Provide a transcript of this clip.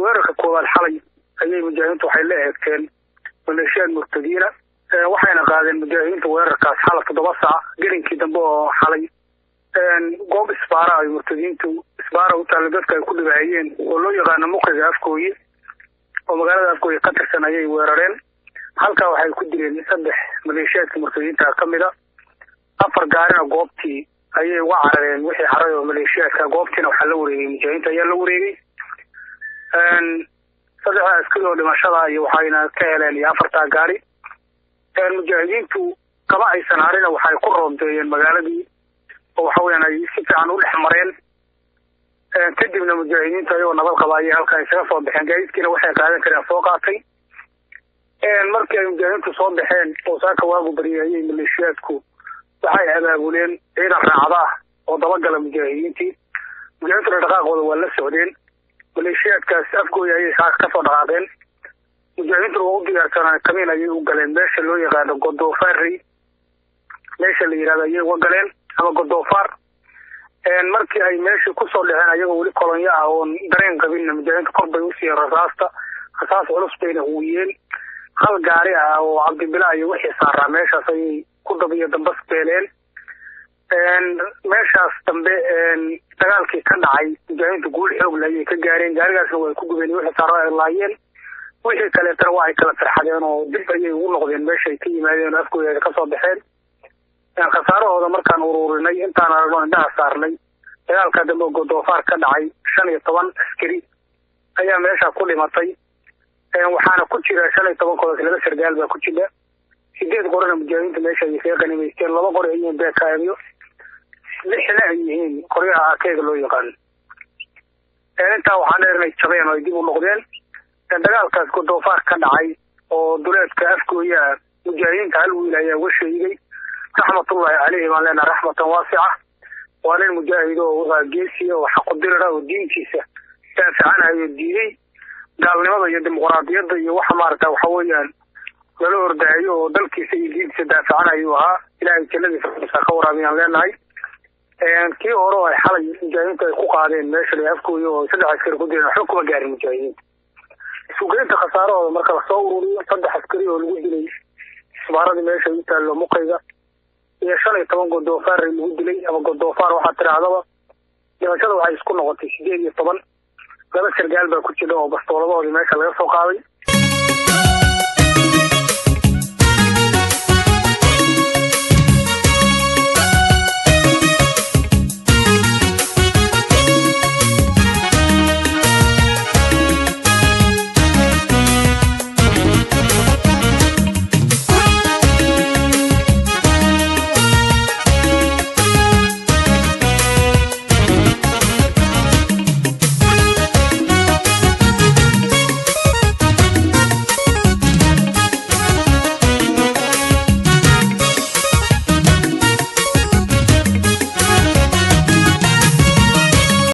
Weerarka koowaad xalay ayay mujaahidiintu waxay la eegteen maleeshiyaad murtadiina, waxayna qaadeen mujaahidiinta weerarkaas xalay 7 saac gelinkii dambe oo xalay. Goob isbaara ay murtadiintu isbaara u taalla dadka ay ku dhibaayeen oo loo yaqaano muqiga Afgooye oo magaalada Afgooye ka tirsan ayay weerareen. Halkaa waxay ku dileen 3 maleeshiyaadka murtadiinta ka mid a, 4 gaarina goobtii ayay uga carareen wixii haray oo maleeshiyaadka. Goobtiina waxaa la wareegay mujaahidiinta ayaa la wareegay. 3 askari oo dhimashada iyo waxayna ka heleen iyo 4 gaari. Mujaahidiintu kama aysan harina, waxay ku roondeeyeen magaaladii oo waxa weeyaan ay si fiican u dhex mareen. Kadibna mujaahidiintu ayagoo nabad qaba ayay halkaa isaga soo baxeen, gaadiidkiina waxay qaadan kareen soo qaatay. Markii ay mujaahidiintu soo baxeen oo saaka waagu baryay ayay maleeshiyaadku waxay abaabuleen ciidan raacda ah oo dabagala mujaahidiintii. Mujaahidiintuna dhaqaaqooda waa la socdeen. Maleeshiyaadkaas Afgooye ayay saaka kasoo dhaqaaqeen. Mujaahidiintuna waa u diyaarsanaan, kamiin ayay u galeen meesha loo yaqaano Godoofaari, meesha la yidhahdo ayay uga galeen ama Godoofaar. Markii ay meeshii kusoo dhexeen ayagoo weli kolonyo ah oon dareen qabinna, mujaahidiintu kor bay usiiyeen rasaasta, rasaas culus bayna huwiyeen. Hal gaari ah oo Cabdibila iyo wixii saaraa meeshaas ayay ku dab iyo dambas beeleen. Meeshaas dambe dagaalkii ka dhacay mujaahidiintu guul xoog leh ayay ka gaareen. Gaarigaasna way ku gubeen wixii saaraa ay laayeen, wixii kaleetana waa ay kala firxadeen oo dib ayay ugu noqdeen meesha ay ka yimaadeen oo Afgooye ay kasoo baxeen. Khasaarahooda markaan ururinay intaan aragno indhaha saarnay dagaalka dambe oo Godoofaar ka dhacay 15 askari ayaa meesha ku dhimatay. Waxaana ku jira 15koodaas 2 sargaal baa ku jira, 8 qorina mujaahidiinta meesha ayay kaga qanimaysteen, 2 qori ay yihiin beekaamyo, 6na ay yihiin qoryaha akeega loo yaqaano. Intaa waxaan dheer inay jabeen oo ay dib u noqdeen. Dagaalkaas Godoofaar ka dhacay oo duleedka Afgooyaha mujaahidiinta hal wiil ayaa uga sheegay, raxmatullaahi caleyhi baan leenahay, raxmatan waasica. Waa nin mujaahid oo wuxuu geesiya oo xaqudirira oo diintiisa daaficanayo, diiday gaalnimada iyo dimuqraadiyadda iyo waxa maaragta waxa weeyaan lala ordaayo oo dalkiisa iyo diintiisa daaficanayu ahaa. Ilaahay jannadiisa ka waraabiyaan leenahay. Kii hore oo ay xalay mujaahidiintu ay ku qaadeen meesha la Afgooye oo 3 askari ku dileen waxba kuma gaarin mujaahidiinta. Isugeynta khasaarahooda marka lasoo ururiyo 3 askari oo lagu dilay isbaaradii meesha u taallo muqayga iyo 15 Godoofaar lagu dilay ama Godoofaar waxaa tidhaahdaba, dhimashada waxay isku noqotay 18. 2 sargaal baa ku jira oo bastooladahoodii meesha laga soo qaaday.